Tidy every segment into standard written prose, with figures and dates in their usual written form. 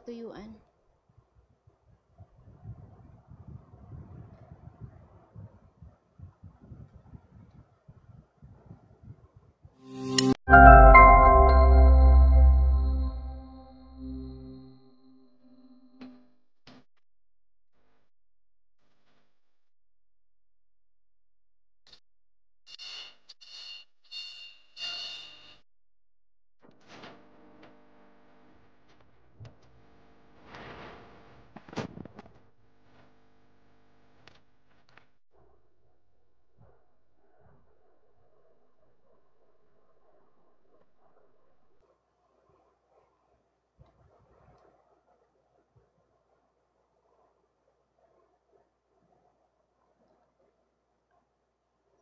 Katuyuan.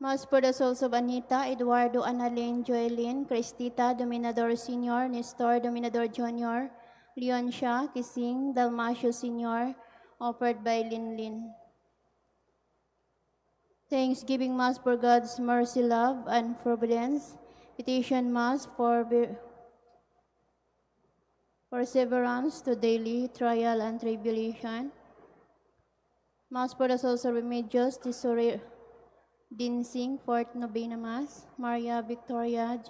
Mass for the souls of Anita, Eduardo, Annalyn, Joelyn, Cristita, Dominador Sr., Nestor, Dominador Jr., Leoncia, Kising, Dalmacio Sr., offered by Linlin. Thanksgiving Mass for God's mercy, love, and providence. Petition Mass for perseverance to daily trial and tribulation. Mass for the souls of Remedios, Tesoro, Dinsing, Fourth Novena Mass, Maria Victoria,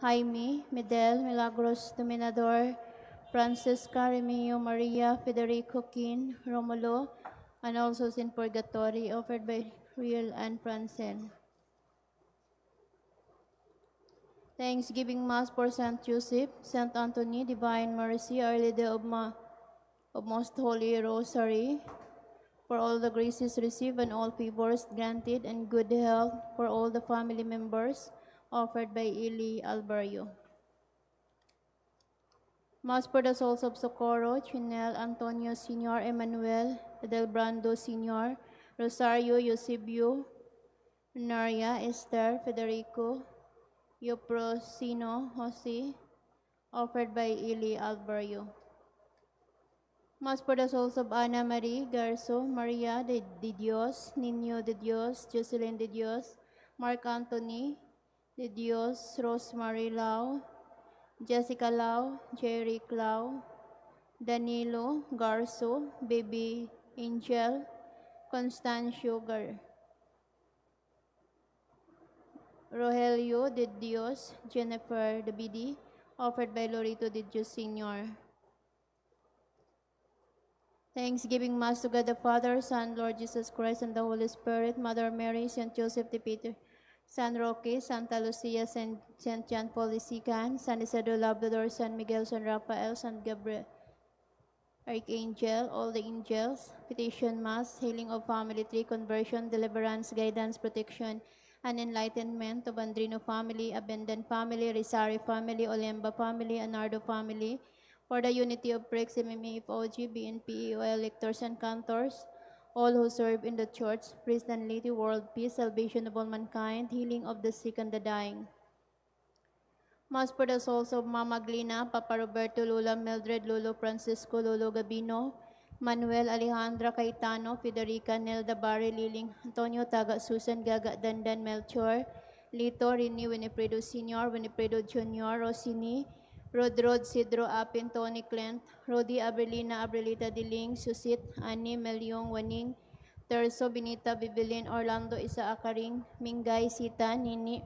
Jaime, Medel, Milagros, Dominador, Francisca, Remio, Maria, Federico, Kin, Romulo, and also in Purgatory, offered by Real and Francel. Thanksgiving Mass for Saint Joseph, Saint Anthony, Divine Mercy, Our Lady of Most Holy Rosary, for all the graces received and all favors granted, and good health for all the family members, offered by Eli Alvario. Mass for the souls of Socorro, Chinel, Antonio Sr., Emmanuel, Edelbrando Sr., Rosario, Eusebio, Naria, Esther, Federico, Euprosino, Jose, offered by Eli Alvario. Mass for the souls of Ana Marie Garzo, Maria de Dios, Nino de Dios, Jocelyn de Dios, Mark Anthony de Dios, Rosemary Lau, Jessica Lau, Jerry Lau, Danilo Garzo, Baby Angel, Constancio Gar, Rogelio de Dios, Jennifer Dabidi, offered by Lorito de Dios Sr. Thanksgiving Mass to God the Father, Son, Lord Jesus Christ, and the Holy Spirit, Mother Mary, Saint Joseph the Peter, San Roque, Santa Lucia, Saint John Paul II, San Isidro Labrador, San Miguel, San Rafael, San Gabriel, Archangel, all the angels, Petition Mass, Healing of Family Tree, Conversion, Deliverance, Guidance, Protection, and Enlightenment of Andrino Family, Abendan Family, Rizari Family, Olemba Family, Anardo Family, for the unity of PREX, MMA, FOG, BNP, EOL, lectors and cantors, all who serve in the church, priest and laity, world peace, salvation of all mankind, healing of the sick and the dying. Mass for the souls of Mama Glina, Papa Roberto, Lola Mildred, Lolo Francisco, Lolo Gabino, Manuel, Alejandra, Caetano, Federica, Nelda, Barry, Liling, Antonio, Taga, Susan, Gaga, Dandan, Melchor, Lito, Rini, Winifredo Sr., Winifredo Jr., Rossini, Rodrod, Sidro, Apin, Tony, Clint, Rodi, Abelina, Abelita, Diling, Susit, Ani, Melyong, Waning, Terso, Benita, Bibilin, Orlando, Isa, Akaring, Mingay, Sita, Nini,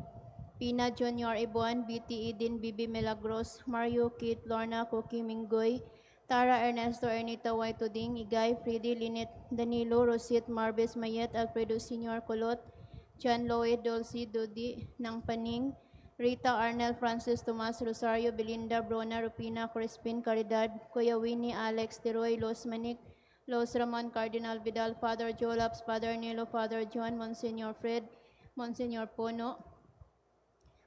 Pina Jr., Ibuan, BT, Eden, Bibi Milagros, Mario, Kit, Lorna, Cookie, Minggoy, Tara, Ernesto, Ernita, White, Tuding, Igay, Freddy, Linet, Danilo, Rosit, Marbes, Mayet, Alfredo Sr., Kulot, John Lloyd, Dulcie, Dodi, Nang Paning, Rita, Arnel, Francis, Tomas, Rosario, Belinda, Brona, Rupina, Crispin, Caridad, Kuya Winnie, Alex, Teroy, Los Manik, Los Ramon, Cardinal Vidal, Father Jolaps, Father Nilo, Father John, Monsignor Fred, Monsignor Pono,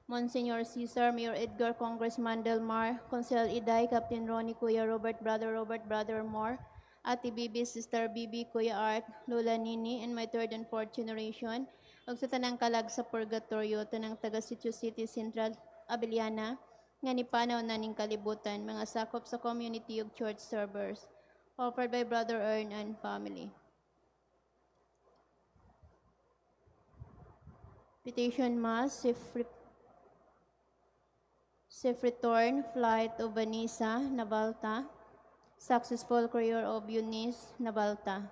Monsignor Cesar, Mayor Edgar, Congressman Del Mar, Consel Iday, Captain Ronnie, Kuya Robert, Brother Robert, Brother Moore, Ate Bibi, Sister Bibi, Kuya Art, Lola Nini, and my third and fourth generation, ug sa tanang kalag sa Purgatorio, tanang taga Sitio City Central, Abellana, nga nipanaw na ning kalibutan, mga sakop sa community ug church servers, offered by Brother Ern and family. Petition Mass, safe return, flight of Vanessa Navalta, Successful career of Eunice Nabalta.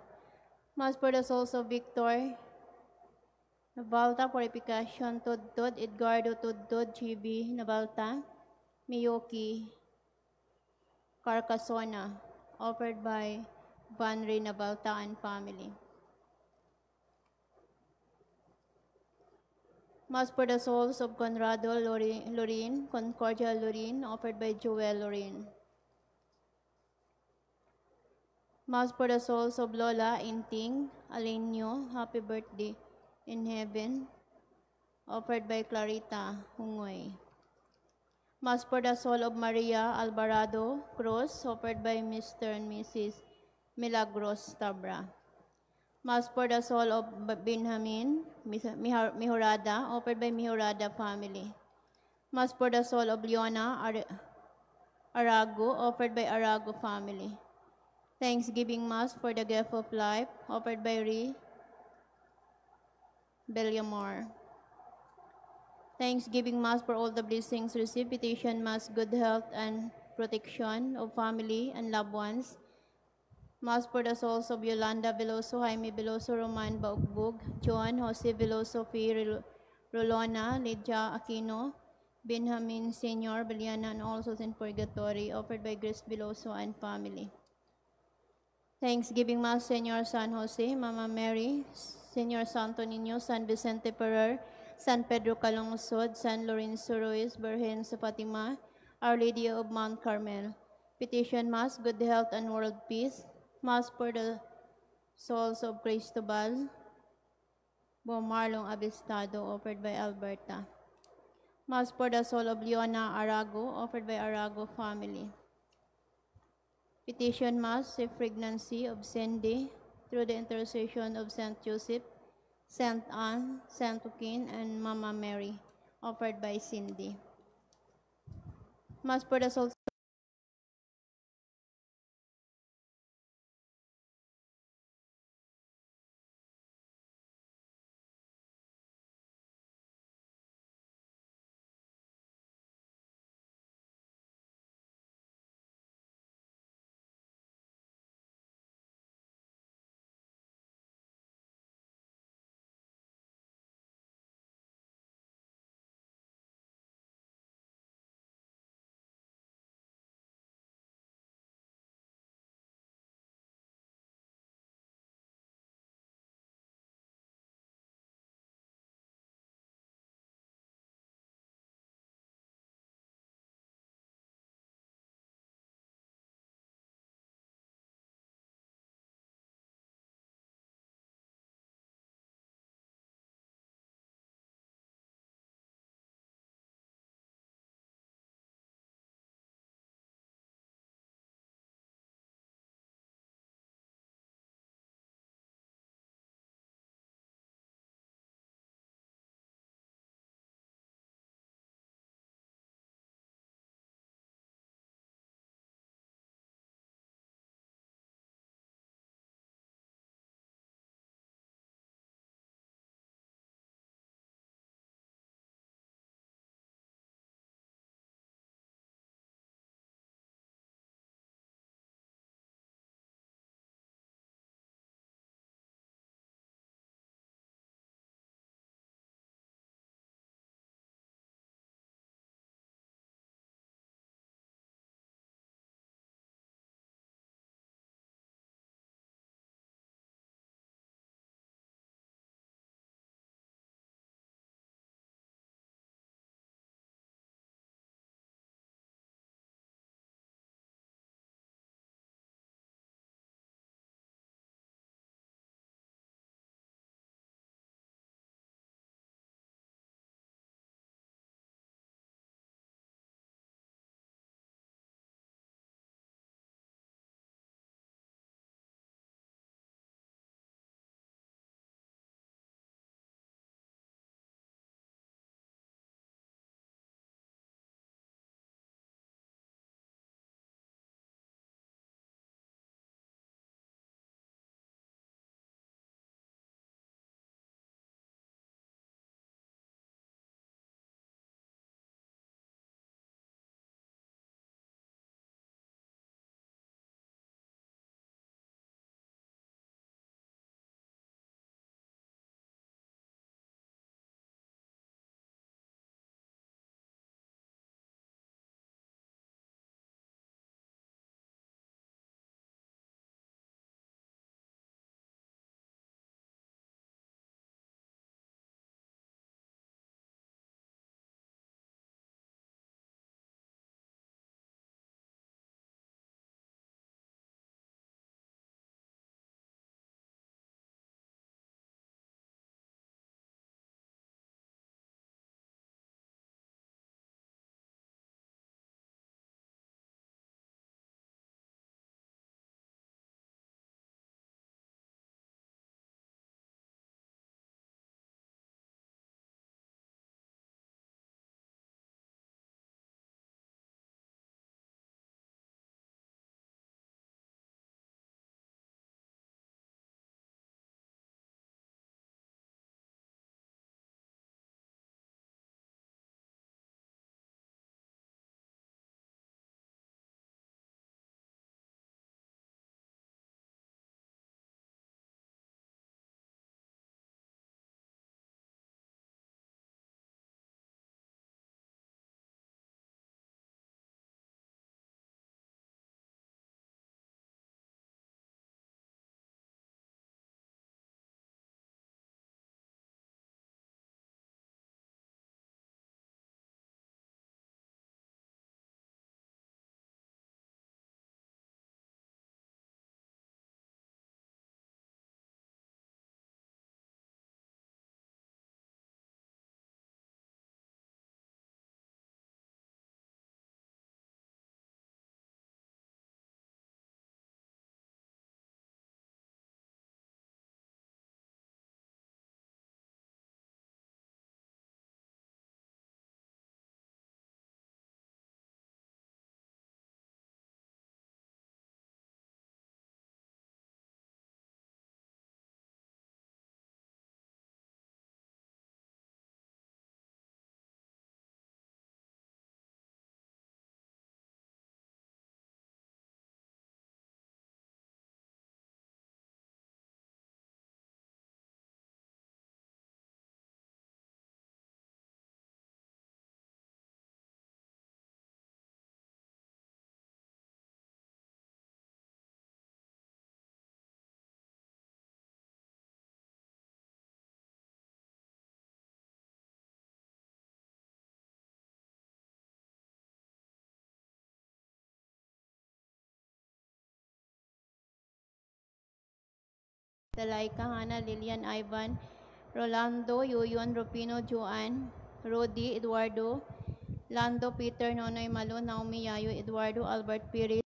Mass for the souls of Victor Nabalta, Purification Tudtud, Edgardo Tudtud, GB Nabalta, Miyuki Carcasona, offered by Vanry Nabalta and family. Mass for the souls of Conrado Lorin, Concordia Lorin, offered by Joel Lorin. Mass for the souls of Lola Inting Alenyo, happy birthday in heaven, offered by Clarita Hungoy. Mass for the soul of Maria Alvarado Cruz, offered by Mr. and Mrs. Milagros Tabra. Mass for the soul of Benjamin Mihorada, offered by Mihorada family. Mass for the soul of Leona Arago, offered by Arago family. Thanksgiving Mass for the gift of life, offered by Re Bellamore. Thanksgiving Mass for all the blessings received, petition Mass, good health and protection of family and loved ones. Mass for the souls of Yolanda Veloso, Jaime Veloso, Roman Baugbug, John Jose Veloso, Fi Rolona, Lydia Aquino, Benjamin Senior, Beliana, and all souls in purgatory, offered by Grace Veloso and family. Thanksgiving Mass, Senor San Jose, Mama Mary, Senor Santo Niño, San Vicente Ferrer, San Pedro Calungsod, San Lorenzo Ruiz, Virgen sa Fatima, Our Lady of Mount Carmel. Petition Mass, good health and world peace. Mass for the souls of Cristobal Bomarlong Abistado, offered by Alberta. Mass for the soul of Leona Arago, offered by Arago family. Petition Mass, safe pregnancy of Cindy, through the intercession of Saint Joseph, Saint Anne, Saint Joaquin, and Mama Mary, offered by Cindy. Mass for the souls Rosita, Laika, Hana, Lilian, Ivan, Rolando, Yuyon, Rupino, Joan, Rodi, Eduardo, Lando, Peter, Nonoy, Malo, Naomi, Yayo, Eduardo, Albert, Pires,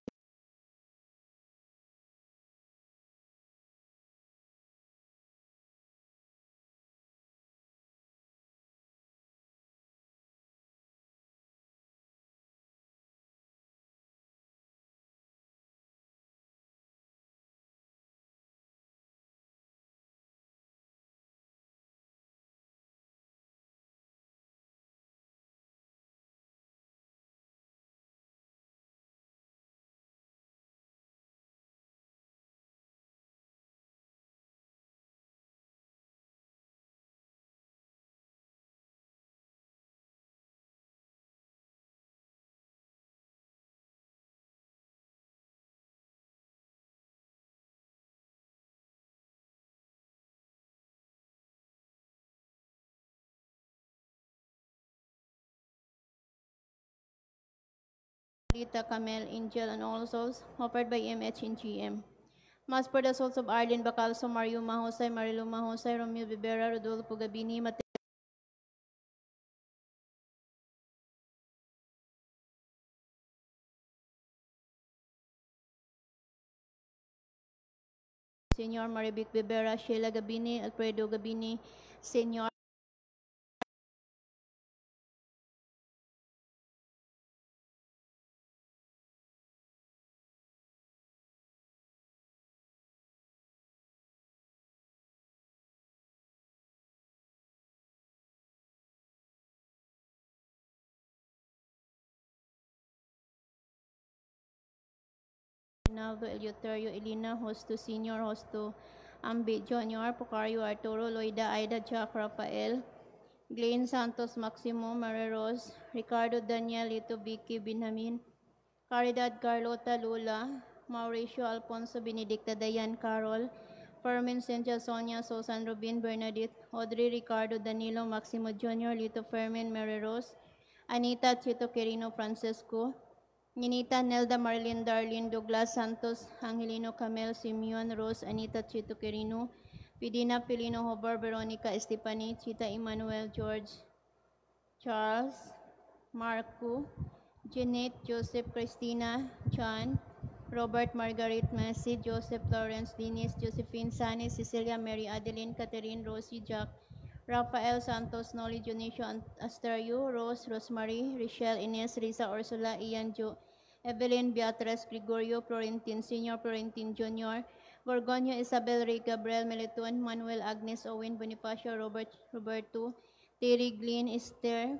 Rita, Camel, Angel, and all souls, offered by MH and GM. Mass for the souls of Arlene Bacalso, Mario Mahosay, Marilu Mahosay, Romeo Vivera, Rodolfo Gabini, Mateo Senior, Marivic Vivera, Sheila Gabini, Alfredo Gabini, Senior, Ronaldo, Eleuterio, Elena, Hosto Senior, Hosto Ambi Junior, Pucario, Arturo, Loida, Aida, Jack, Rafael, Glenn Santos, Maximo, Mareros, Ricardo, Daniel, Lito, Vicky, Benjamin, Caridad, Carlota, Lula, Mauricio, Alfonso, Benedicta, Dayan, Carol, Fermin, Cynthia, Sonia, Susan, Rubin, Bernadette, Audrey, Ricardo, Danilo, Maximo Jr., Lito, Fermin, Mary Rose, Anita, Chito, Quirino, Francisco, Ninita, Nelda, Marlene, Darlene, Douglas, Santos, Angelino, Camel, Simeon, Rose, Anita, Chito, Quirino, Pidina, Pilino, Hobart, Veronica, Estefany, Chita, Emmanuel, George, Charles, Marco, Jeanette, Joseph, Christina, John, Robert, Margaret, Mercy, Joseph, Lawrence, Denise, Josephine, Sunny, Cecilia, Mary, Adeline, Catherine, Rosie, Jack, Rafael, Santos, Noli, Dionisio, Asterio, Rose, Rosemary, Richelle, Inez, Risa, Ursula, Ian, Jo, Evelyn, Beatrice, Gregorio, Florentine Sr., Florentine Jr., Gorgonio, Isabel, Ray, Gabriel, Meliton, Manuel, Agnes, Owen, Bonifacio, Robert, Roberto, Terry, Glenn, Esther,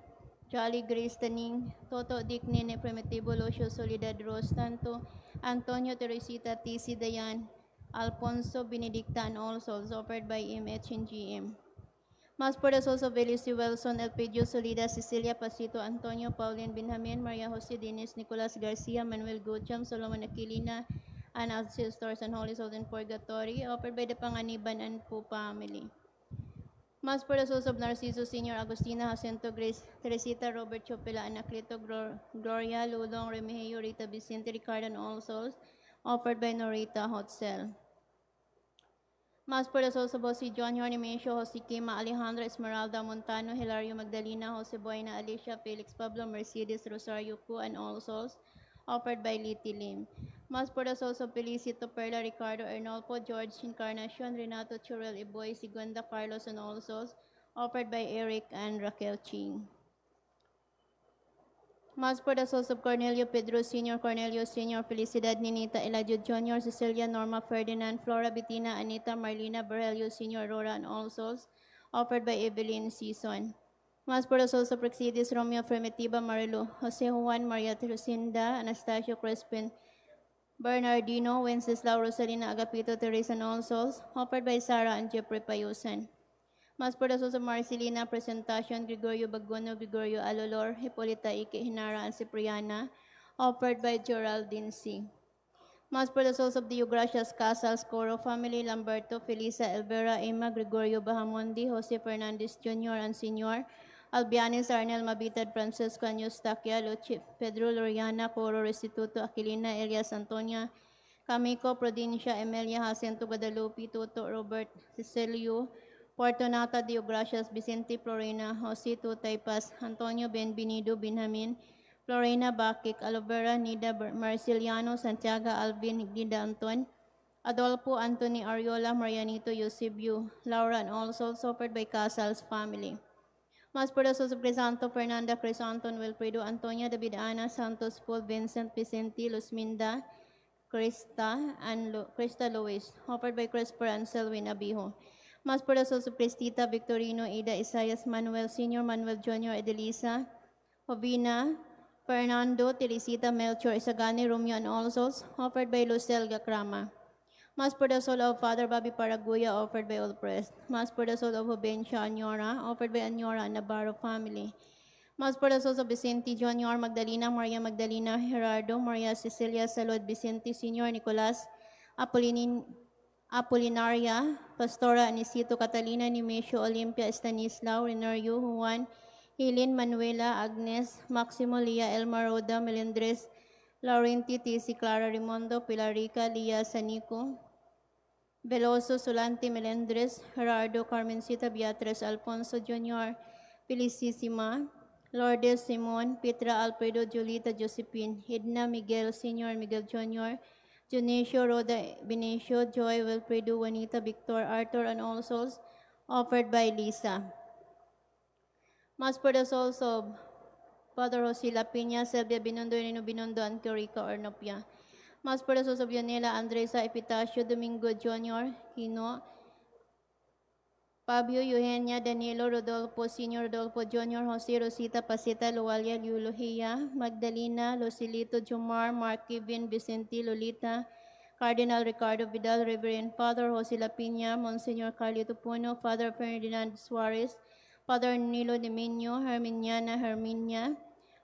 Jolly Grace, Taning, Toto, Dick, Nene, Primitivo, Lucio, Soledad, Rose, Tanto, Antonio, Teresita, TC, Dayan, Alfonso, Benedicta, and all souls offered by MH and GM. Mass for the souls of Elise Wilson, Elpidio Solida, Cecilia Pasito, Antonio, Pauline, Benjamin, Maria Jose, Denise, Nicolas Garcia, Manuel Gutcham, Solomon Aquilina, and ancestors and holy souls in purgatory, offered by the Panganiban and Pu family. Mass for the souls of Narciso Sr., Agustina, Jacinto, Grace, Teresita, Robert, Chopela, Anacleto, Gloria, Lulong, Remigio, Rita, Vicente, Ricardo, and all souls, offered by Norita Hotzel. Mass for the souls of Jose Jr., Nemesio, Jose Kima, Alejandro, Esmeralda, Montano, Hilario, Magdalena, Jose Buena, Alicia, Felix, Pablo, Mercedes, Rosario, Cu, and all souls, offered by Liti Lim. Mass for the souls of Felicito, Perla, Ricardo, Arnolfo, George, Encarnacion, Renato, Churel, Iboy, Segundo, Carlos, and all souls, offered by Eric and Raquel Ching. Mass for the souls of Cornelio, Pedro Sr., Cornelio Sr., Felicidad, Ninita, Eladio Jr., Cecilia, Norma, Ferdinand, Flora, Bettina, Anita, Marlena, Borelio Sr., Aurora, and all souls, offered by Evelyn Season. Mass for the souls of Praxedis, Romeo, Primitiva, Marilu, Jose Juan, Maria Teresinda, Anastasio, Crispin, Bernardino, Wenceslao, Rosalina, Agapito, Teresa, and all souls, offered by Sarah and Jeffrey Payusan. Mass for the souls of Marcelina, Presentacion, Gregorio Bagono, Gregorio Alolor, Hipolita Ike, Hinara, and Cipriana, offered by Geraldine C. Mass for the souls of Dio Gracias, Casals, Coro Family, Lamberto, Felisa, Elvera, Emma, Gregorio Bahamondi, Jose Fernandez Jr. and Sr., Albianes, Arnel, Mabitad, Francisco, and Eustaquia, Luchi, Pedro, Loriana, Coro, Restituto, Aquilina, Elias, Antonia, Kamiko, Prudencia, Emilia, Jacinto, Guadalupe, Tuto, Robert, Cecilio, Fortunata, Dio Gracias, Vicente, Florina, Jose Tutay Paz, Antonio Benvenido, Benjamin, Florina Bakik, Alovera, Nida, Marceliano, Santiago, Alvin, Nida Anton, Adolfo, Anthony, Ariola, Marianito, Eusebio, Laura, and all souls, offered by Casals family. Mass for the souls of Crisanto, Fernanda, Crisanto, Wilfredo, Antonia, David, Ana, Santos, Paul, Vincent, Vicente, Luzminda, Krista, and Krista Luis, offered by Crisper and Selwyn Abijo. Mass for the souls of Cristita, Victorino, Ida, Isaias, Manuel Sr., Manuel Jr., Edelisa, Jovina, Fernando, Teresita, Melchor, Isagani, Romeo, and all souls, offered by Lucel Gacrama. Mass for the soul of Father Bobby Paraguya, offered by All Press. Mass for the soul of Jovencia Anyora, offered by Anyora and Navarro family. Mass for the souls of Vicente Jr., Magdalena, Maria Magdalena, Gerardo, Maria Cecilia, Salud, Vicente Sr., Nicolas, Apolinaria, Pastora, Anicito, Catalina, Nemesio, Olimpia, Stanislao, Renario, Juan, Helen, Manuela, Agnes, Maximo, Lia, Elma, Roda, Melendres, Laurenti, Tisi, Clara, Rimondo, Pilarica, Lia, Sanico, Veloso, Solante, Melendres, Gerardo, Carmencita, Beatriz, Alfonso Jr., Felicissima, Lourdes, Simon, Petra, Alfredo, Julita, Josephine, Edna, Miguel, Sr., Miguel Jr., Junicio, Roda, Benicio, Joy, Wilfredo, Juanita, Victor, Arthur, and all souls, offered by Lisa. Mass for the souls of Father Jose La Peña, Selvia Binondo, Nino Binondo, and Curica Ornopia. Mass for the souls of Yonela, Andresa, Epitacio, Domingo Jr., Hino, Fabio, Eugenia, Danilo, Rodolfo, Sr., Rodolfo Jr., Jose, Rosita, Pasita, Lualia, Eulogia, Magdalena, Lucilito, Jomar, Mark, Kevin, Vicente, Lolita, Cardinal Ricardo Vidal, Reverend Father Jose La Peña, Monsignor Carlito Puno, Father Ferdinand Suarez, Father Nilo Dominio, Herminiana, Herminia,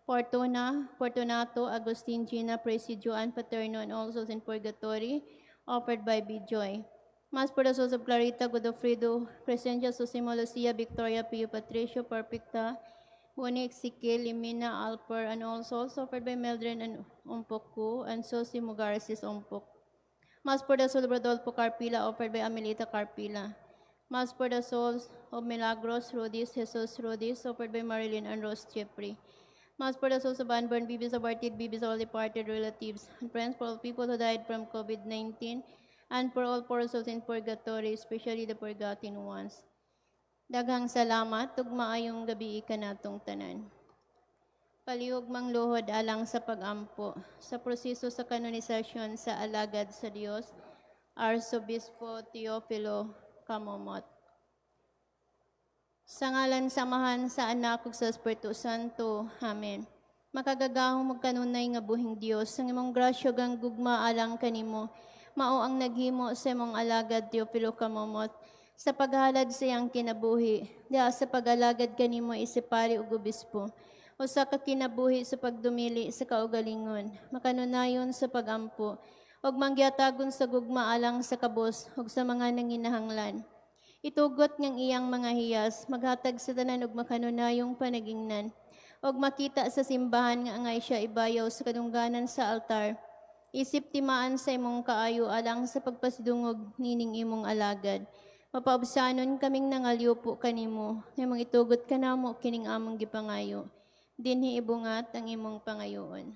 Fortuna, Fortunato, Agustin, Gina, Presidio, and Paterno, and all souls in purgatory, offered by Bijoy. Mass for the souls of Clarita, Godofredo, Crescencia, Sosimo, Lucia, Victoria, Pio, Patricio, Perfecta, Boni, Ezequiel, Limina, Alper, and all souls, offered by Mildred and Umpoku, and Sosi Mugarsis Umpok. Mass for the soul of Rodolfo Carpila, offered by Amelita Carpila. Mass for the souls of Milagros Rodis, Jesus Rodis, offered by Marilyn and Rose Jeffrey. Mass for the souls of unborn babies, aborted babies, all departed relatives, and friends, for all people who died from COVID-19, and for all poor souls in purgatory, especially the forgotten ones. Daghang salamat, ug maayong gabi kanatong tanan. Palihog mangluhod alang sa pag-ampo, sa proseso sa kanonisasyon sa alagad sa Dios, Arsobispo Teofilo Camomot. Sa ngalan sa Amahan, sa Anak ug sa Espiritu Santo. Amen. Makagagahom magkanunay nga buhing Dios, ang imong grasya ug ang gugma alang kanimo, mao ang naghimo sa imong alagad Teofilo Camomot sa paghalad sa iyang kinabuhi, diha sa pag-alagad kanimo isip pari ug obispo. Usa ka kinabuhi sa pagdumili sa kaugalingon, makanunayon sa pagampo, ug mangyatagon sa gugma alang sa kabos ug sa mga nanginahanglan. Itugot ngang iyang mga hiyas, maghatag sa tanan ug makanunayong panagingnan, ug makita sa simbahan nga angay siya ibayaw sa kadungganan sa altar. Isip timaan sa imong kaayo alang sa pagpasidungog nining imong alagad. Mapaubsanon kaming nangalyupo kanimo, nga imong itugot kanamo kining among gipangayo. Dinhi ibungat ang imong pangayoon.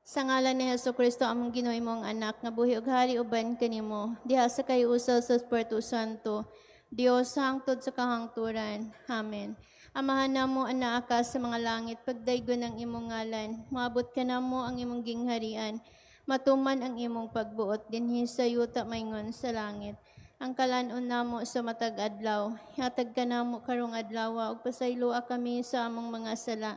Sa ngalan ni Hesus Kristo among Ginoo, imong anak nga buhi ug hari uban kanimo diha sa kayusa sa Espiritu Santo, Dios hangtod sa kahangturan. Amen. Amahan namo ang naa ka sa mga langit, pagdaygon ang imong ngalan, moabot kanamo ang imong gingharian, matuman ang imong pagbuot dinhi sa yuta maingon sa langit. Ang kalan-on namo sa matag adlaw, hatag kanamo karong adlaw ug pasayloa kami sa among mga sala.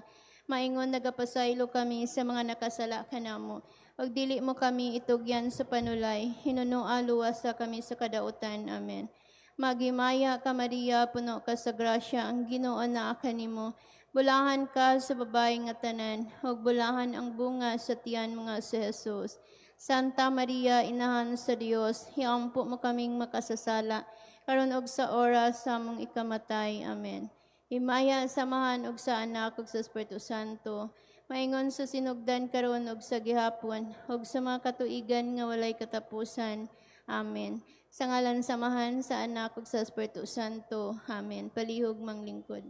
Maingon nagapasaylo kami sa mga nakasala kanamo. Ug dili mo kami itugyan sa panulay, hinunoa luwasa kami sa kadautan. Amen. Magimaya ka Maria, puno ka sa grasya, ang Ginoo naa kanimo. Bulahan ka sa babae nga tanan, ug bulahan ang bunga sa tiyan mga si Jesus. Santa Maria, inahan sa Dios, hiampo mo kaming makasasala, karon og sa oras sa among ikamatay. Amen. Himaya sa Amahan ug sa Anak ug sa Espiritu Santo, maingon sa sinugdan karon ug sa gihapon ug sa mga katuigan nga walay katapusan. Amen. Sa ngalan sa Amahan, sa Anak ug sa Espiritu Santo. Amen. Palihog manglingkod.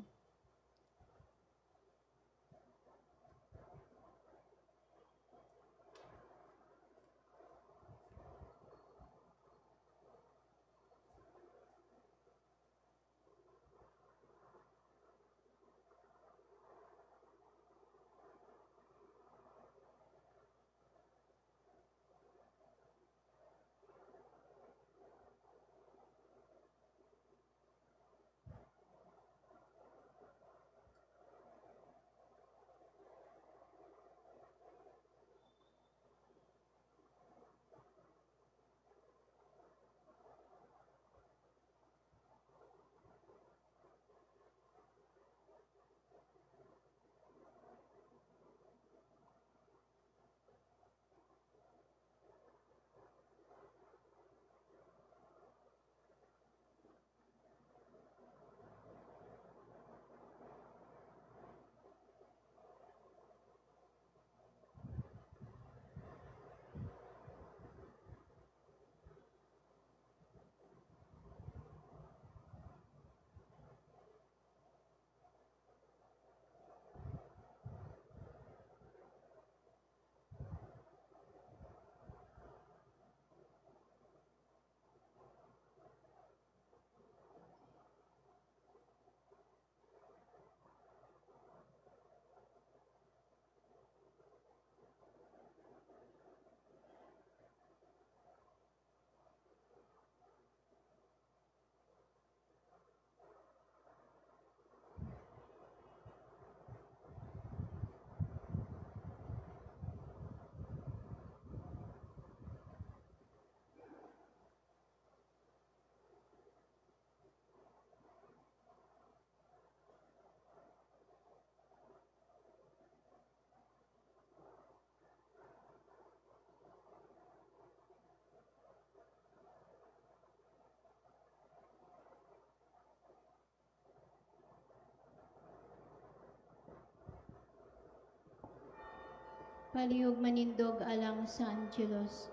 Palihog manindog alang sa Angelos.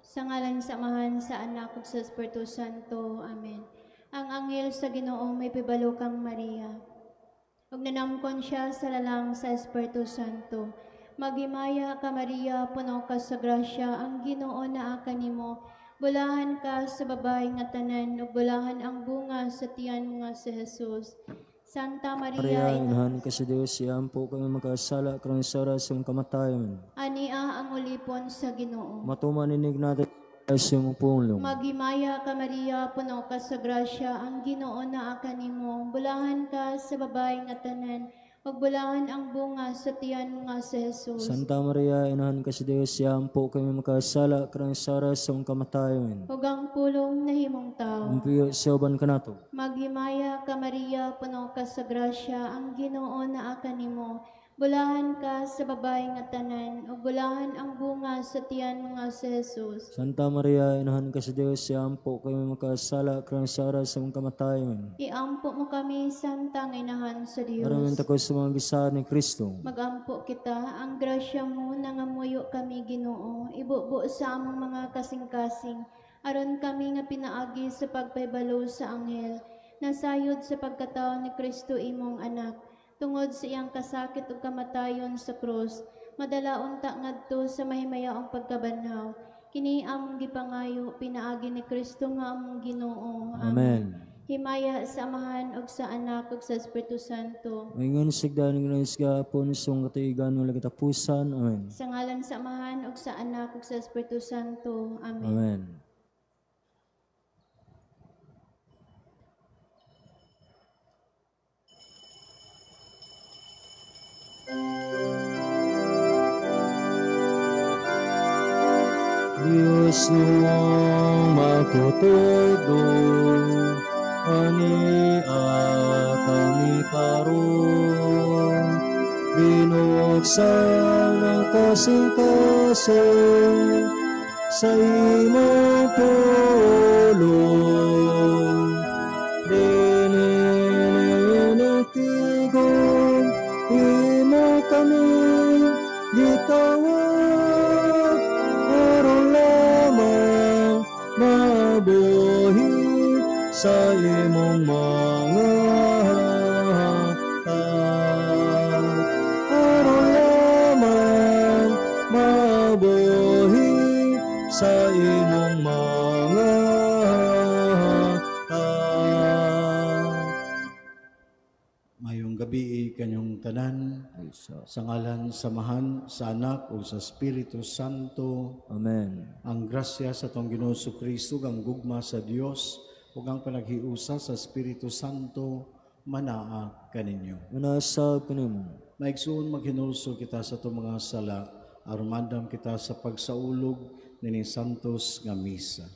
Sa ngalan sa Amahan, sa Anak ug sa Espiritu Santo. Amen. Ang anghel sa Ginoo may pibalo kang Maria. Ug nanamkon siya sa lalang sa Espiritu Santo. Maghimaya ka Maria, puno ka sa grasya, ang Ginoo naa kanimo. Bulahan ka sa babae nga tanan, ug bulahan ang bunga sa tiyan mo nga si Jesus. Santa Maria, Maria, inahan ka sa Diyos, iampo kami magkasala, karon sa oras ng kamatayon. Ania ang ulipon sa Ginoo. Matuman ninig natin sa iyong pulong. Maghimaya ka Maria, puno ka sa grasya, ang Ginoo naa kanimo. Bulahan ka sa babae nga tanan, ug bulahan ang bunga sa tiyan mo nga si Jesus. Santa Maria, inahan ka sa Diyos, iampo kami magkasala, karon sa oras ng kamatayon. Ug ang pulong nahimong tao. Umpiyo sa uban kanato. Maghimaya ka Maria, puno ka sa grasya, ang Ginoo naa kanimo. Bulahan ka sa babae nga tanan, ug bulahan ang bunga sa tiyan mo nga si Jesus. Santa Maria, inahan ka sa Diyos, iampo kami magkasala, karon sa oras ng kamatayon. Iampo mo kami, Santa nga inahan sa Dios. Aron takos sa mga gisaad ni Kristo. Magampo kita, ang grasya mo nangamuyo kami Ginoo, ibubo sa among mga kasing-kasing, aron kami nga pinaagi sa pagpahibalo sa anghel, nasayod sa pagkatao ni Kristo imong anak, tungod sa iyang kasakit ug kamatayon sa krus, madala unta ngadto sa mahimayaong pagkabanhaw. Kini among gipangayo pinaagi ni Kristo nga among Ginoo. Amen. Himaya sa Amahan ug sa Anak ug sa Espiritu Santo. Maingon sigdan ng gapon sa katuigan wala katapusan. Amen. Sa ngalan sa Amahan ug sa Anak ug sa Espiritu Santo. Amen. Amen. Diyos nung matutudo, ania kami karon, binuksan ang kasing-kasing sa imong pulong. Dinininitigo, Gitawag aron lamang mabuhi sa imong mga hatag, aron lamang mabuhi sa imong mga hatag. Mayong gabi kanyong tanan, sa ngalan samahan sa Anak o sa Espiritu Santo. Amen. Ang grasya sa atong Ginoong Kristo, ang gugma sa Dios ug ang panaghiusa sa Espiritu Santo manaa kaninyo. Manasa kanimo. Maigsoon, maghinulsol kita sa atong mga sala aron maandam kita sa pagsaulog nining santos nga misa.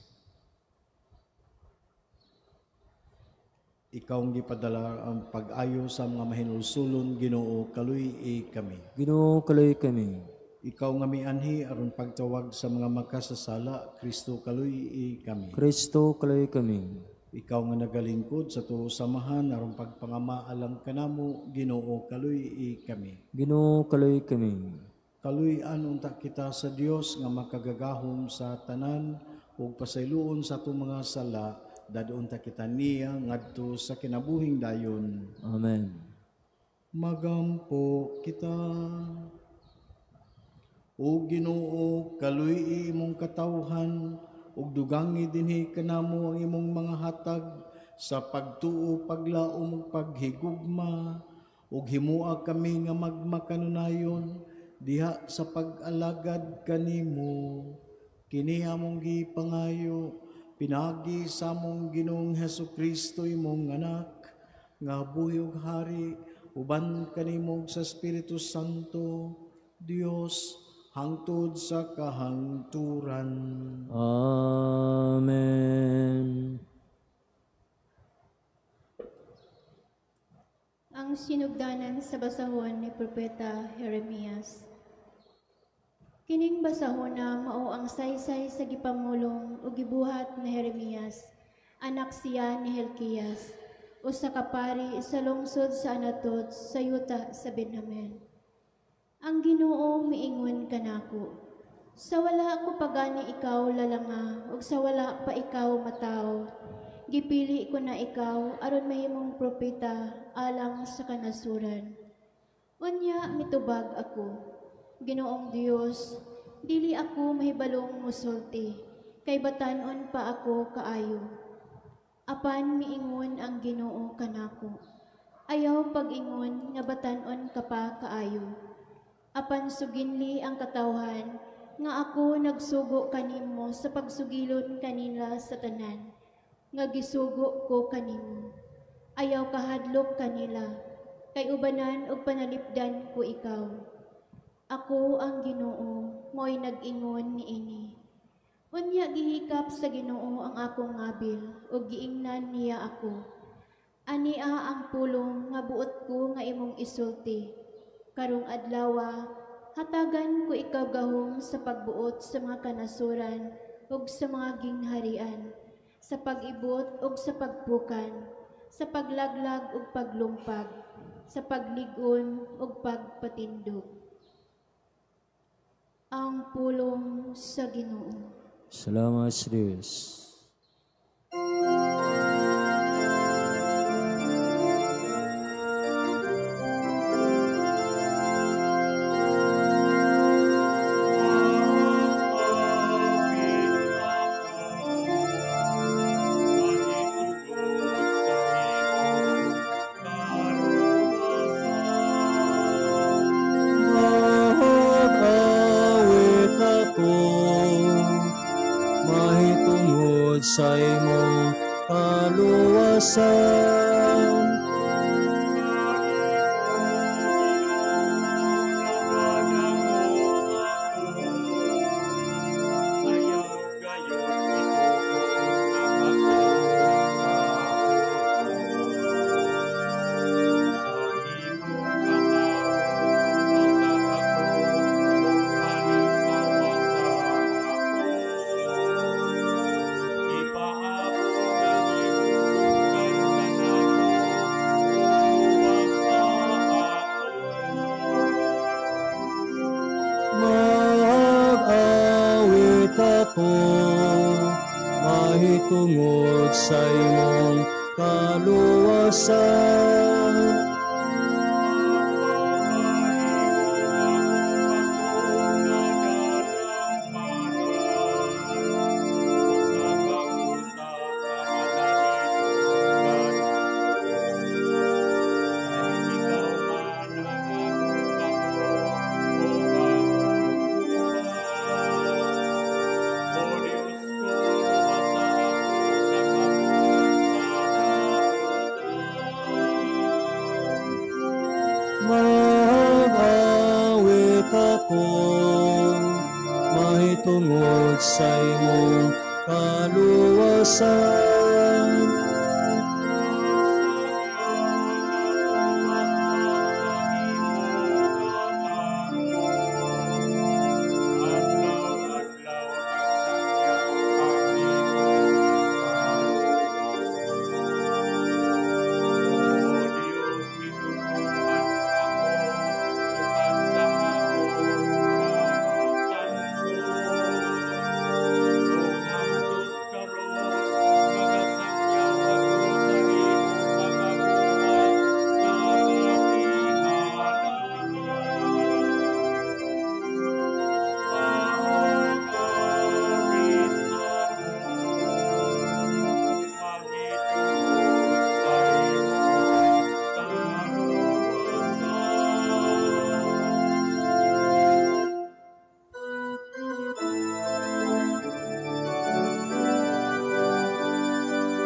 Ikaw ang gipadala ang pag-ayo sa mga mahinulsulon, Ginoo, kaluy-i kami. Ginoo, kaluy kami. Ikaw nga mianhi aron pagtawag sa mga makasasala, Kristo, kaluy-i kami. Kristo, kaluy kami. Ikaw nga nagalingkod sa tuo samahan aron pagpangamaalang kanamo, Ginoo, kaluy-i kami. Ginoo, kaluy kami. Kaluy-an unta kita sa Dios nga makagagahom sa tanan ug pasayloon sa atong mga sala, dadon ta kita niya ngadto sa kinabuhing dayon. Amen. Magampo kita. O Ginoo, kaluy-i imong katawhan ug dugangi dinhi kanamo ang imong mga hatag sa pagtuo, paglaom ug paghigugma, ug himua kami nga magmakanunayon diha sa pag-alagad kanimo. Kini among gipangayo pinagi sa among Ginoong Hesukristo, imong anak, nga buhi ug hari uban kanimo sa Espiritu Santo, Dios, hangtod sa kahangturan. Amen. Ang sinugdanan sa basahon ni Propeta Jeremias. Kining basahona mao ang saysay sa gipamulong o gibuhat ni Jeremias, anak siya ni Helkias, usa ka pari sa lungsod sa Anatot sa yuta sa Benjamin. Ang Ginoo miingon kanako, sa wala ko pagani ikaw lalanga ug sa wala pa ikaw mataw, gipili ko na ikaw aron mahimong propeta alang sa kanasuran. Unya mitubag ako, Ginoong Dios, dili ako mahibalong musulti, kay batan-on pa ako kaayo. Apan miingon ang Ginoo kanako, ayaw pag-ingon nga batan-on ka pa kaayo. Apan suginli ang katawhan nga ako nagsugo kanimo sa pagsugilon kanila sa tanan, nga gisugo ko kanimo. Ayaw kahadlok kanila, kay ubanan og panalipdan ko ikaw. Ako ang Ginoo, mo'y nag-ingon niini. Unya gihikap sa Ginoo ang akong ngabil, ug giingnan niya ako. Ania ang pulong nga buot ko nga imong isulti. Karong adlawa, hatagan ko ikaw gahom sa pagbuot sa mga kanasuran ug sa mga gingharian, sa pag-ibot ug sa pagpukan, sa paglaglag ug paglumpag, sa paglig-on ug pagpatindog. Ang pulong sa Ginoo. Salamat sa Diyos. Sa imong kaluwasan. Mag-awit ako mahitungod sa imong kaluwasan. Mag-awit ako mahitungod sa imong kaluwasan.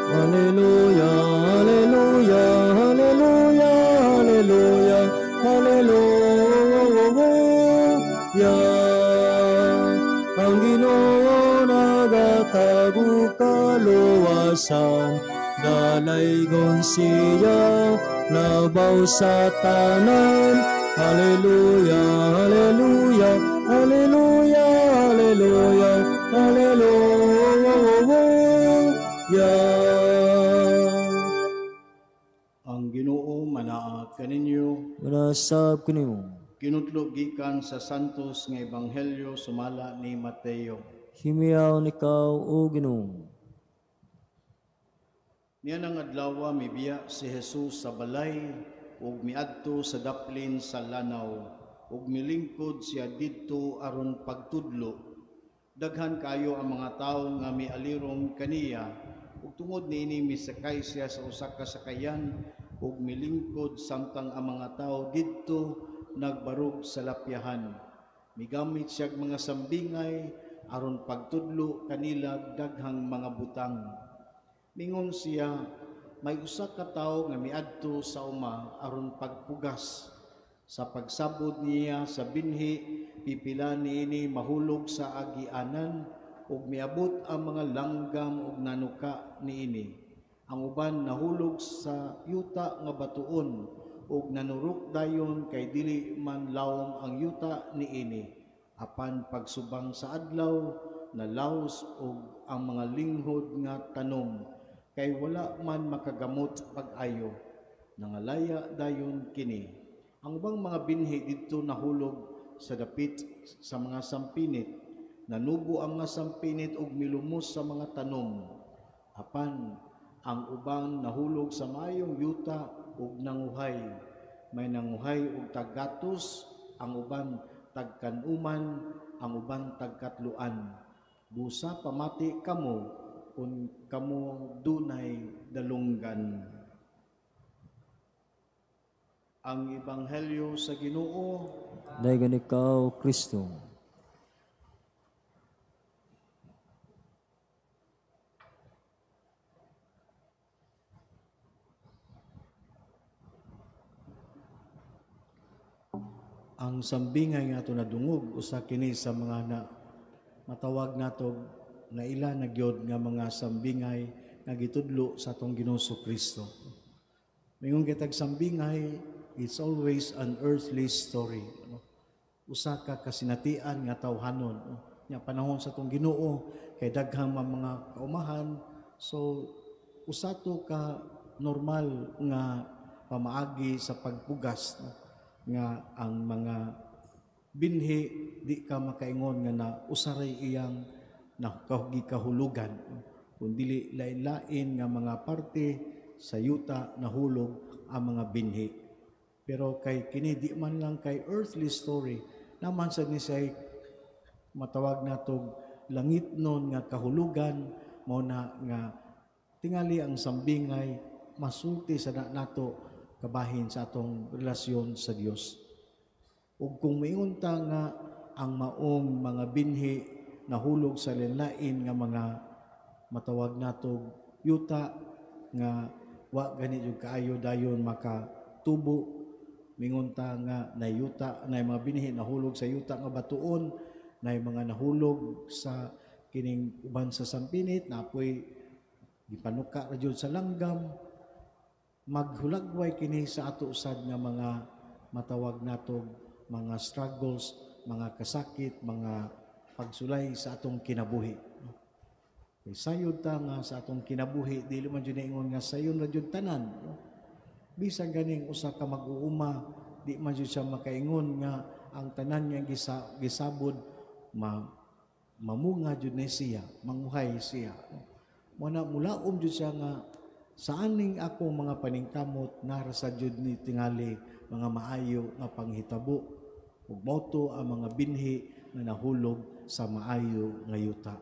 Hallelujah, hallelujah, hallelujah, hallelujah, hallelujah. Ang Ginoo nagatag og kaluwasan, dalaygon siya labaw sa tanan. Hallelujah, hallelujah, hallelujah, hallelujah, hallelujah. Ang Ginoo manaa kaninyo. Manasab kanimo. Kinutlo gikan sa Santos nga Ebanghelyo sumala ni Mateo. Himiyaw ikaw, o Ginoo. Niya nang adlaw mibiya si Jesus sa balay ug miadto sa daplin sa lanaw ug milingkod siya didto aron pagtudlo. Daghan kayo ang mga tawo nga mialirong kaniya ug tungod niini misakay siya sa usa ka sakayan ug milingkod samtang ang mga tawo didto nagbarog sa lapyahan. Migamit siya og mga sambingay aron pagtudlo kanila daghang mga butang. Mingon siya, may usa ka tawo nga miadto sa uma aron pagpugas. Sa pagsabod niya sa binhi, pipila niini mahulog sa agianan ug miabot ang mga langgam ug nanuka niini. Ang uban nahulog sa yuta nga batuon ug nanurok dayon kay dili man lawom ang yuta niini. Apan pagsubang sa adlaw, nalaos og ang mga linghod nga tanom kay wala man makagamot pag-ayo. Nangalaya dayon kini. Ang ubang mga binhi didto nahulog sa dapit sa mga sampinit. Nanubo ang mga sampinit ug milumos sa mga tanom. Apan ang uban nahulog sa maayong yuta ug nanguhay. May nanguhay og taggatos, ang uban tagkanuman, ang uban tagkatluan. Busa pamati kamo kung kamo dunay dalunggan. Ang Ebanghelyo sa Ginoo. Dayon ikaw, Kristo. Ang sambingay nga ato nadungog usa kini sa mga na matawag nato na ila na gyud nga mga sambingay nga gitudlo sa atong Ginoong Kristo. Mingon kitag sambingay, it's always an earthly story. No? Usa ka kasinatian nga tawhanon. No? Nya panahon sa atong Ginoo kay daghang mga kaumahan, so usa to ka normal nga pamaagi sa pagpugas, no? Nga ang mga binhi di ka makaingon nga na usaray iyang gikahulugan, kung dili lain-lain nga mga parte sa yuta nahulog ang mga binhi. Pero kay kini di man lang kay earthly story, naman sad ni siya matawag natog langit nun nga kahulugan, mao na nga tingali ang sambingay masulti sa nato kabahin sa atong relasyon sa Dios. Ug kung moingon ta nga ang maong mga binhi nahulog sa lain nga mga matawag natog yuta nga wa gani jud kaayo dayon makatubo, mingon ta nga nayuta nay mga binhi nahulog sa yuta nga batuon, nay mga nahulog sa kining uban sa sampinit, napoy gipanuka ra jud sa langgam. Maghulagway kini sa ato sad nga mga matawag natog mga struggles, mga kasakit, mga pagsulay sa atong kinabuhi. Kay sayod ta nga sa atong kinabuhi, dili man jud ingon nga sayon ra jud tanan. Bisan ganing usa ka mag-uuma, di man jud siya makaingon nga ang tanan nga gisabod mamunga jud ni siya, manguhay siya. Mo na mulaom jud siya nga sa aning akong mga paningkamot nara sa jud ni tingali mga maayo nga panghitabo, ug mao ang mga binhi nga nahulog sa maayo nga yuta.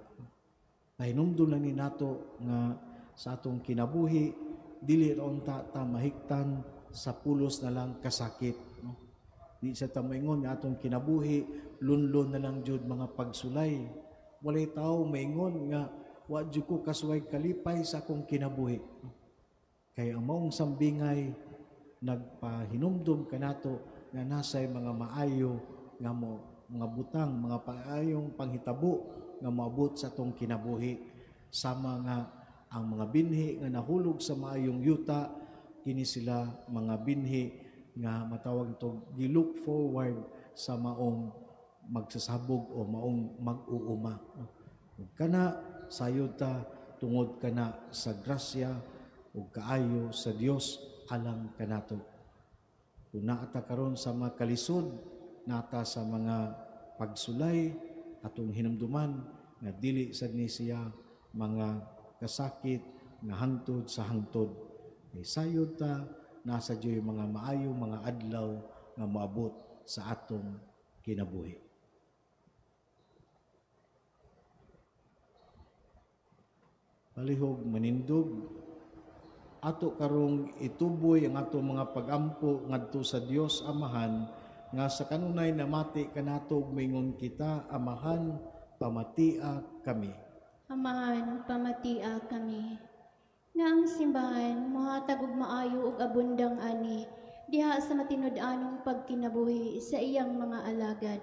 Pahinumdum lang ni nato nga sa atong kinabuhi dili ra unta ta mahiktan sa pulos na lang kasakit, no? Di sa ta moingon nga atong kinabuhi lunlon na lang jud mga pagsulay. Walay tawo maingon nga wa jud ko kasuway kalipay sa akong kinabuhi. Kay ang maong sambingay nagpahinumdum kanato nga nasay mga maayo nga mo mga butang, mga paayong panghitabo nga moabot sa atong kinabuhi. Sama nga ang mga binhi nga nahulog sa maayong yuta, kini sila mga binhi nga matawag to gi-look forward sa maong magsasabog o maong mag-uuma. Ug kana sayod ta tungod kana sa grasya ug kaayo sa Dios alang kanato. Kung naata karon sa mga kalisod, naata sa mga pagsulay, atong hinumduman nga dili sad ni siya mga kasakit nga hangtod sa hangtod. Kay sayod ta nasa diyoy mga maayo mga adlaw nga moabot sa atong kinabuhi. Palihog manindog, ato karong ituboy ang atong mga pagampo ngadto sa Dios Amahan nga sa kanunay namati kanato ug mingon kita, Amahan, pamatia kami. Amahan, pamatia kami. Nga ang simbahan mohatag og maayo ug abundang ani diha sa matinud-anong pagkinabuhi sa iyang mga alagad.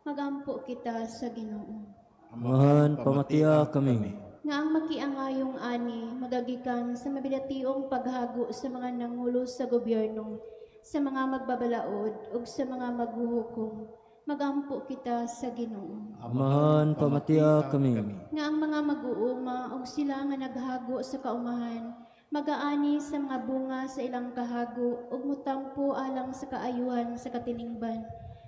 Magampo kita sa Ginoo. Amahan, pamatia kami. Nga ang makiangayong ani magagikan sa mabidationg paghago sa mga nangulo sa gobyerno, sa mga magbabalaod ug sa mga maghuhukom. Magampo kita sa Ginoo. Amahan, pamatia kami. Nga ang mga mag-uuma ug sila nga naghago sa kaumahan, magaani sa mga bunga sa ilang kahago ug mutampo alang sa kaayuhan sa katilingban.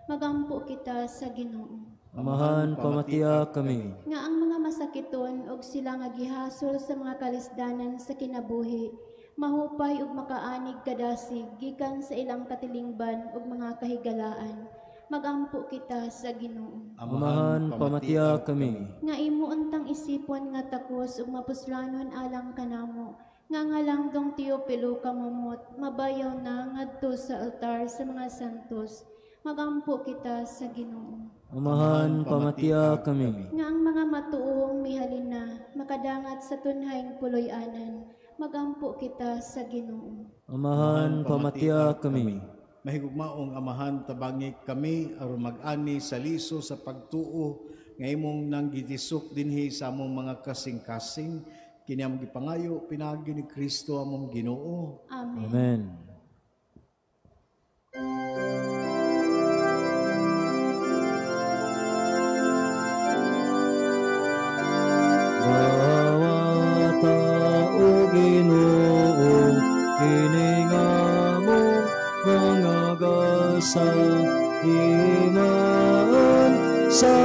Magampo kita sa Ginoo. Amahan, pamatia kami. Nga ang mga masakiton ug sila nga gihasol sa mga kalisdanan sa kinabuhi, mahupay ug makaanig kadasig gikan sa ilang katilingban ug mga kahigalaan. Magampo kita sa Ginoo. Amahan, pamatia kami. Nga imo untang isipon nga takos ug mapuslanon alang kanamo, nga ngalang dong Teopilo kamamot, mabayaw na ngadto sa altar sa mga santos. Magampo kita sa Ginoo. Amahan, pamatia kami. Nga ang mga matuohong mihalin na, makadangat sa tunhayng puloy-anan. Magampo kita sa Ginoo. Amahan, pamatia kami. Mahigugmaong Amahan, tabangi kami aron mag-ani sa liso sa pagtuo nga imong nanggitisok dinhi sa among mga kasing-kasing. Kini among gipangayo pinaagi ni Kristo among Ginoo. Amen. Amen. Dawata o Ginoo, kini nga among mga gasa, himalaan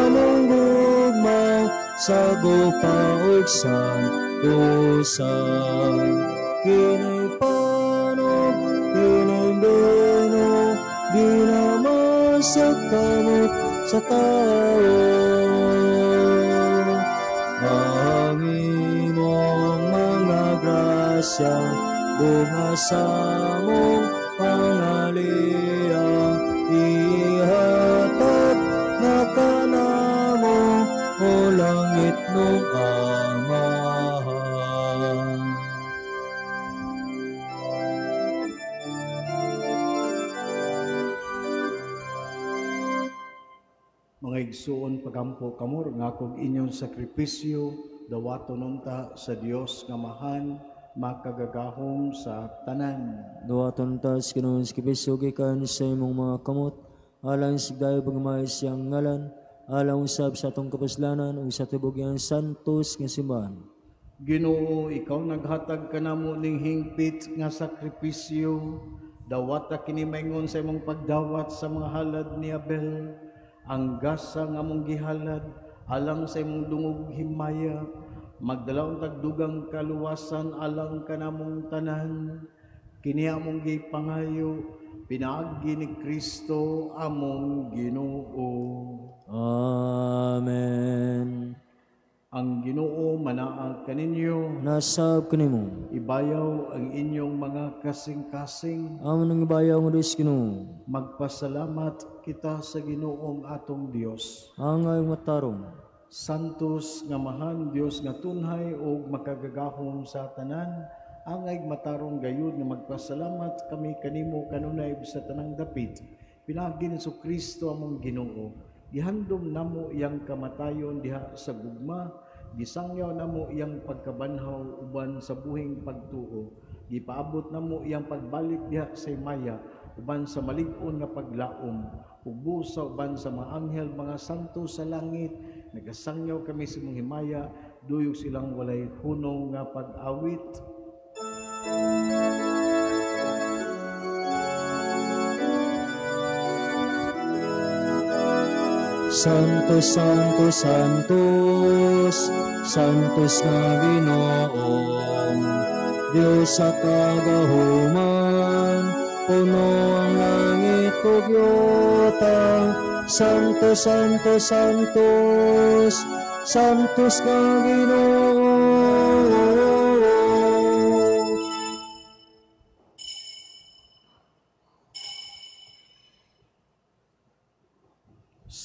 among gugma sa gupa ug santusa. Kini panog, kini bino, ginama sa kamot sa tao. Ang imong mga grasya, bunga sa among pangaliya, ihatag na kanamo o langit nung Amahan. Mga igsuon, pagampo kamor nga akong inyong sakripisyo dawaton unta sa Dios nga Amahan makagagahom sa tanan. Dawaton ta sa Ginoong sakripisyo gikan sa imong mga kamot, alang sa dayo pagmamahal siyang ngalan, alang usab sa atong kapuslanan ug sa tibuok iyang santos nga simbahan. Ginoo, ikaw naghatag kanamo ning hingpit nga sakripisyo, dawata kini maingon sa imong pagdawat sa mga halad ni Abel. Ang gasa nga among gihalad alang sa imong dungog himaya, magdala untag dugang kaluwasan alang kanamong tanan. Kini among gipangayo pinaagi ni Kristo among Ginoo. Amen. Ang Ginoo manaag kaninyo, Nasab kanimo. Ibayaw ang inyong mga kasing-kasing. Amon ang ibayaw nga Dios Ginoo. Magpasalamat kita sa Ginoong atong Dios. Angay matarong. Santos nga Amahan, Dios nga tunhay ug makagagahom sa tanan, angay matarong gayud nga magpasalamat kami kanimo kanunay sa tanang dapit. Pinaagi ni Kristo among Ginoo. Gihandom namo iyang kamatayon diha sa gugma, gisangyaw namo iyang pagkabanhaw uban sa buhing pagtuo, gipaabot namo iyang pagbalik diha sa himaya uban sa malig-on nga paglaom, ug sa uban sa mga anghel, mga santo sa langit, nagasangyaw kami sa imong himaya, duyog silang walay hunong nga pag-awit. Santos, Santos, Santos, Santos nga Ginoo, Dios sa kagahuman, puno ang langit ug yuta. Santos, Santos, Santos, Santos nga Ginoo.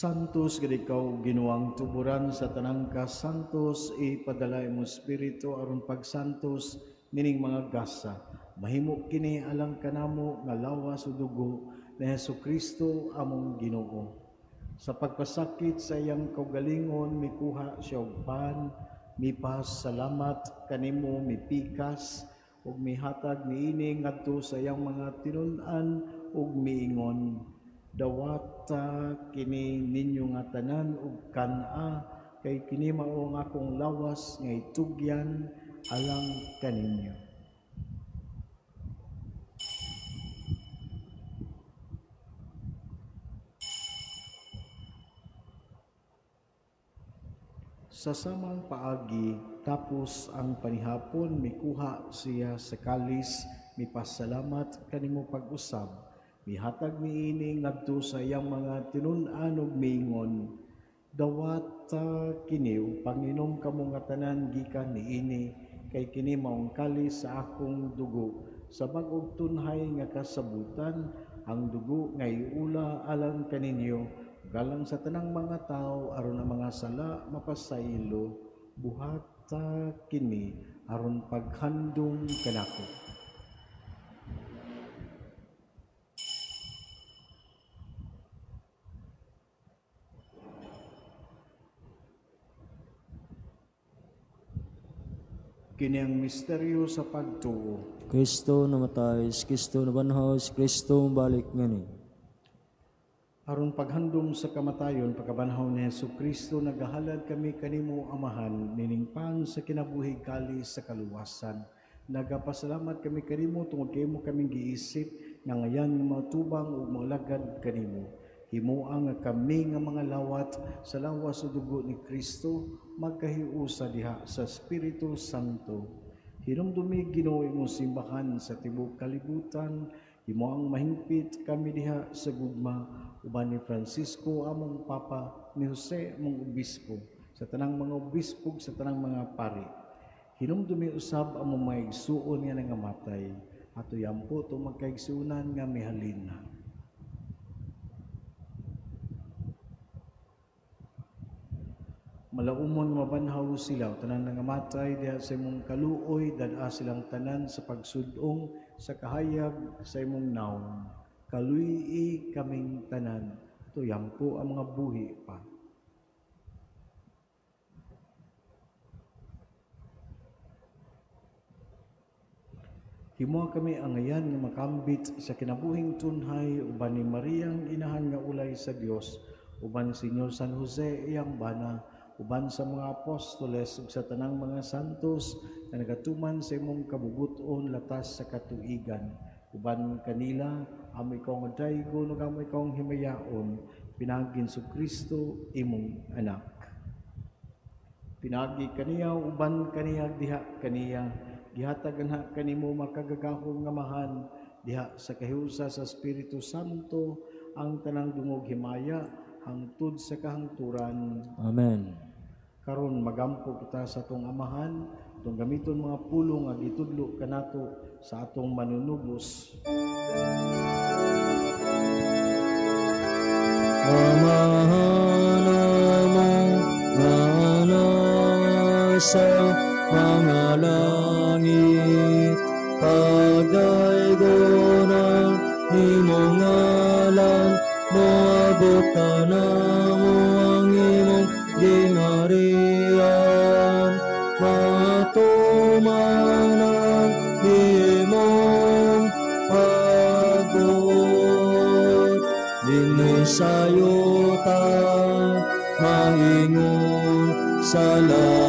Santos gid ikaw Ginoong tuburan sa tanang kasantos, ipadala imong espiritu aron pagsantos nining mga gasa. Mahimo kini alang kanamo nga lawas ug dugo ni Hesukristo among Ginoo. Sa pagpasakit sa iyang kaugalingon mikuha siya og pan, mipasalamat kanimo, mipikas ug mihatag niini ngadto sa iyang mga tinun-an ug miingon, dawata kini ninyo nga tanan ug kan-a, kay kini mao ang akong lawas nga itugyan alang kaninyo. Sa samang paagi, tapos ang panihapon, mikuha siya sa kalis, mipasalamat kanimo pag-usab, mihatag niini ngadto sa iyang mga tinun-an ug miingon, dawata kini ug panginom kamo nga tanan gikan niini, kay kini maong kalis sa akong dugo, sa bag-ong tunhay nga kasabutan, ang dugo nga iula alang kaninyo, galang sa tanang mga tao aron ang mga sala mapasaylo. Buhata kini aron paghandom kanako. Kini ang misteryo sa pagtuo. Kristo namatay, Kristo nabanhaw, Kristo balik ngani. Aron paghandom sa kamatayon, pagkabanhaw ni Hesukristo, nagahalad kami kanimo Amahan, nining pan sa kinabuhi kalis sa kaluwasan. Nagapasalamat kami kanimo tungod kay imo kaming giisip nga ngayan nga matubang ug molagad kanimo. Himua nga kami nga mga lawat sa lawas ug dugo ni Kristo magkahiusa diha sa Espiritu Santo. Hinumdumi Ginoo imong simbahan sa tibuok kalibutan, himoang mahingpit kami diha sa gugma uban ni Francisco among Papa, ni Jose among obispo, sa tanang mga obispo, sa tanang mga pari. Hinumdumi usab among mga igsuon nga nangamatay, ato yampo to magkaigsuonan nga mihalin na. Malaumon mabanhaw sila, tanan nangamatay diha sa imong kaluoy, dad-a silang tanan sa pagsudong sa kahayag sa imong nawong. Kaluy-i kaming tanan, ato yampo ang mga buhi pa. Himoa kami angayan nga makambit sa kinabuhing tunhay uban ni Mariang inahan nga ulay sa Dios, uban ni Senyor San Jose iyang bana, uban sa mga apostoles ug sa tanang mga santos nga nagatuman sa imong kabubuton latas sa katuigan. Uban kanila amo ikaw nga daygon ug amo ikaw ang himayaon, pinaagi ni Kristo imong anak. Pinaagi kaniya uban kaniya diha kaniya, gihatag anha kanimo makagagahom nga amahan diha sa kahiusa sa Espiritu Santo ang tanang dungog himaya hangtod sa kahangturan. Amen. Karon magampo kita sa atong amahan, atong gamiton mga pulong nga gitudlo kanato sa atong manunubos. Amahan namo nga nasa mga langit, pagdaygon ang imong ngalan, moabot kanamo ang imong gingharian, matuman ang imong pagbuot dinhi sa yuta, maingon sa langit.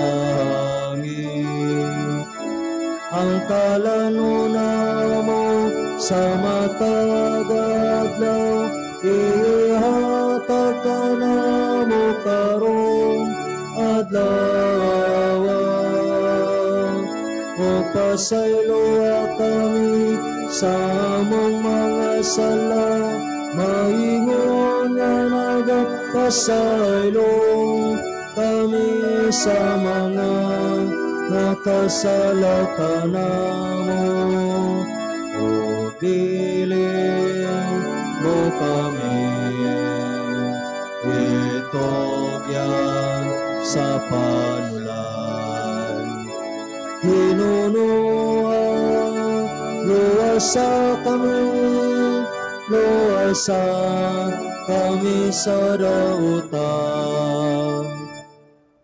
Ang kalanuna mo sa matag adlaw, ihatag kanamo karong adlaw. O pasayloa kami sa among mga sala, maingon nga nagapasaylo kami sa mga nakasala kanamo. O dili mo kami itugyan sa panulay. Hinunuha, luwasa kami, luwasa kami sa dautan.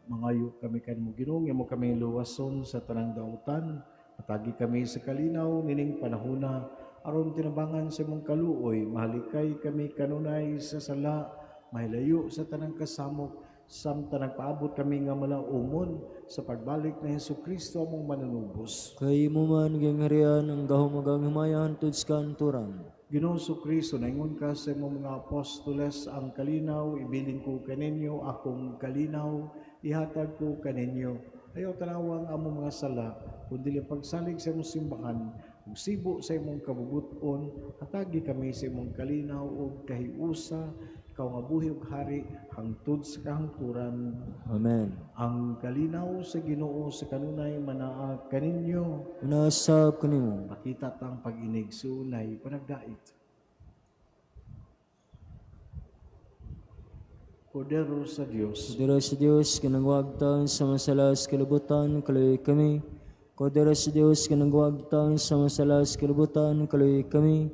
Mangayo kami kanimo Ginoo, imo kami luwason sa tanang dautan. Atagi kami sa kalinaw nining panahona, aron tinabangan sa imong kaluoy, mahalikay kami kanunay sa sala, mahilayo sa tanang kasamok, samtang nagpaabot kami nga malaumon sa pagbalik ni Hesukristo among manunubos. Kay imo man gingharian ang gahom ug ang himaya hangtod sa kanturan. Ginoo Kristo, naingon ka sa imong mga apostoles, ang kalinaw ibilin ko kaninyo, akong kalinaw ihatag ko kaninyo. Ayaw tanawa ang among mga sala, kundi ang pagsalig sa imong simbahan ug sibo sa imong kabubuton, hatagi kami sa imong kalinaw ug kahiusa, ikaw nga buhi ug hari hangtod sa kahangturan. Amen. Ang kalinaw sa Ginoo sa kanunay manaa kaninyo. Unasab kanimo. Makita tang pag-inig sunay panagdait. Kordero sa Dios. Kordero sa Dios, kanangwagtan sa masalas kalibutan, kaloy kami. Kordero sa Dios, kanangwagtan sa masalas kalibutan, kaloy kami.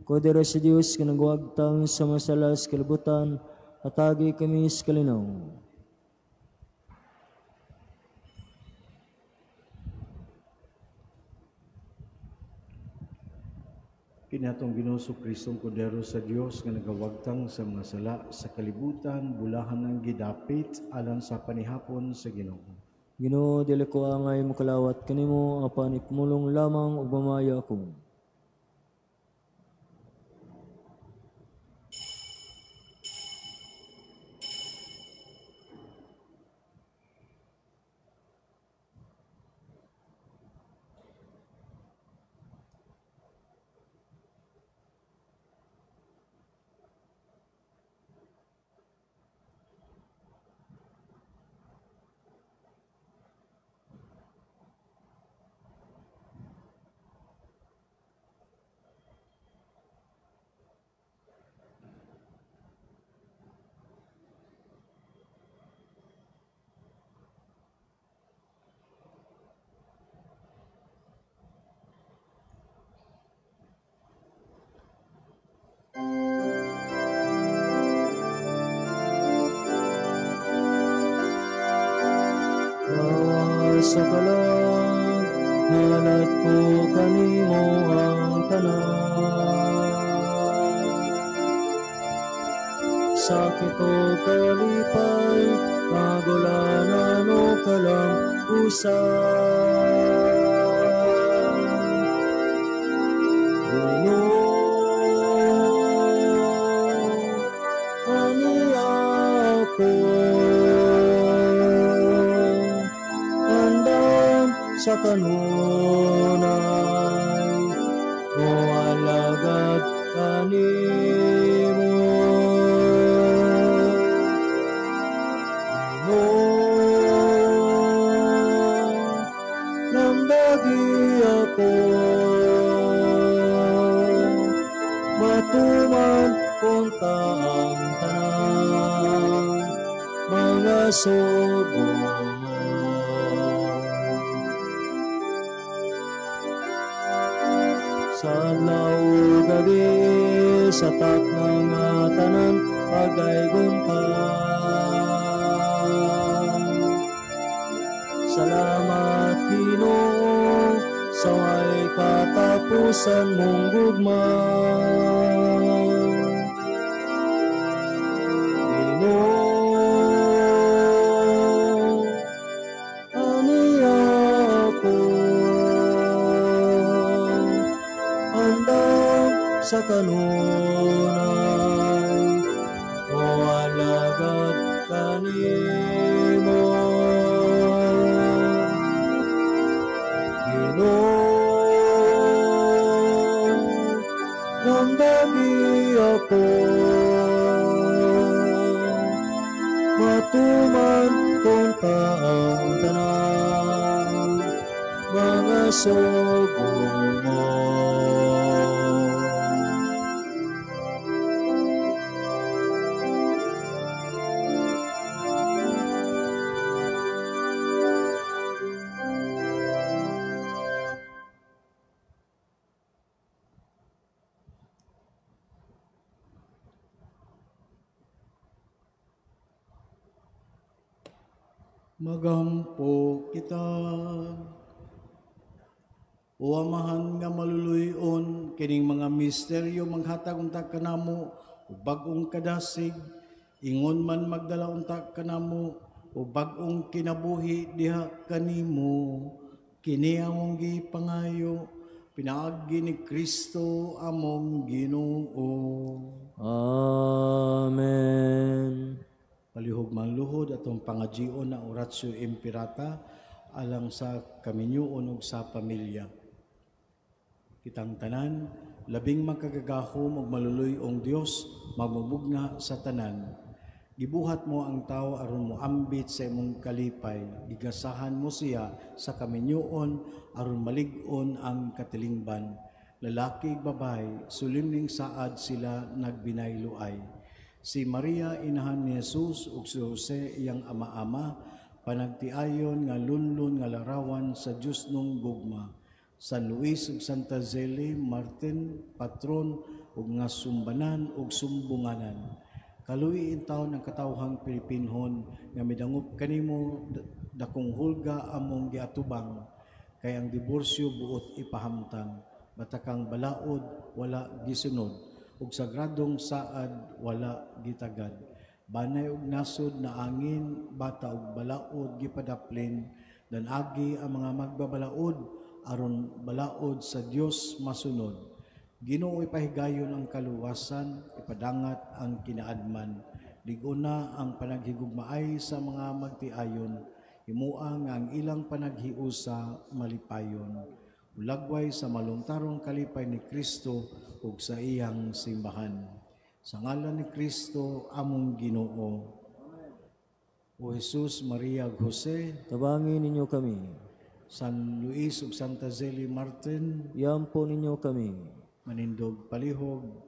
Kordero sa Dios, kanangwagtan sa masalas kalibutan, atagi kami sa kalinaw. Kinatong Ginoo Kristong Kordero sa Dios nga nagawagtang sa mga sala sa kalibutan, bulahan ang gidapit alang sa panihapon sa Ginoo. Ginoo, dili ko angay mokalawat kanimo, apan ipumulong lamang ug mamaya ako. sa kalag, halad ko kanimo ang tanan. Sakit o kalipay, kagulanan o kalampusan. Ginoo, aniya ako, andam sa kanunay, o alagad kanimo. Ginoo, nambagi ako, matuman kunta ang tanan, mga sugo mo. Sa adlaw gabi, sa takna nga tanan, pagdaygon ka. Salamat Ginoo sa way katapusan mong gugma. Ginoo, aniya ako, andam sa kanunay, o alagad kanimo. Ginoo, nandagi ako, matuman kunta ang tanan, mga sugo mo. Magampo kita. O Amahan nga maluluyon, kining mga misteryo manghatag unta kanamo o bag-ong kadasig, ingon man magdala unta kanamo o bag-ong kinabuhi diha kanimo. Kini among gipangayo pinaagi ni Kristo among Ginoo. Amen. Palihog manluhod atong pangajion na oratio imperata alang sa kaminyuon ug sa pamilya. Kitang tanan, labing makagagahom ug maluluy-ong Dios, magmubugna sa tanan. Gibuhat mo ang tao aron moambit sa imong kalipay, gigasahan mo siya sa kaminyuon aron malig-on ang katilingban. Lalaki ug babae, sulimning saad sila nagbinayloay. Si Maria inahan ni Jesus ug si Jose iyang ama-ama, panagtiayon nga lunlun nga larawan sa Dios nung gugma. San Luis ug Santa Zeli Martin, patron ug nga sumbanan ug sumbunganan. Kaluwi intawon ang katawhang Pilipinhon nga midangop kanimo dakong hulga among giatubang, kay ang diborsyo buot ipahamtang, batakang balaod wala gisunod, ug sagradong saad wala gitagad. Banay og nasod na angin, bata og balaod gipadaplin, danagi ang mga magbabalaod aron balaod sa Dios masunod. Ginoo, ipahigayon ang kaluwasan, ipadangat ang kinaadman. Liguna ang panaghigugmaay sa mga magtiayon, himua nga ang ilang panaghiusa malipayon. Ulagway sa malungtarong kalipay ni Kristo ug sa iyang simbahan. Sa ngalan ni Kristo among Ginoo. O Jesus, Maria ug Jose, tabangin ninyo kami. San Luis ug Santa Zeli Martin, iampo ninyo kami. Manindog palihog,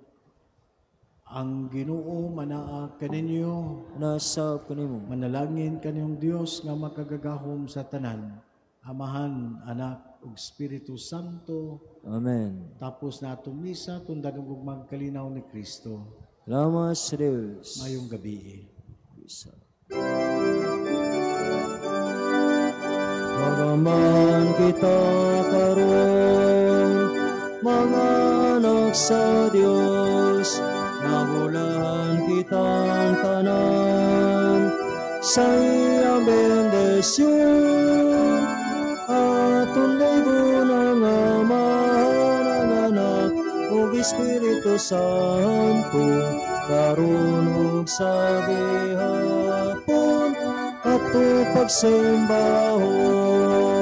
ang Ginoo manaa kaninyo, nasa kanimo. Manalangin kaninyong Dios nga makagagahom sa tanan, Amahan, Anak ug Espiritu Santo. Amen. Tapos na atong misa, tundan og magkalinaw ni Kristo. Salamat sa Dios. Mayong gabi. Isa. Kita karon mga anak sa Dios, nabulahan kitang tanan sa iyang bendisyon. Aton daygon ang Ama, ang Anak ug Espiritu Santo, karon ug sa gihapon ato pagsimbahon.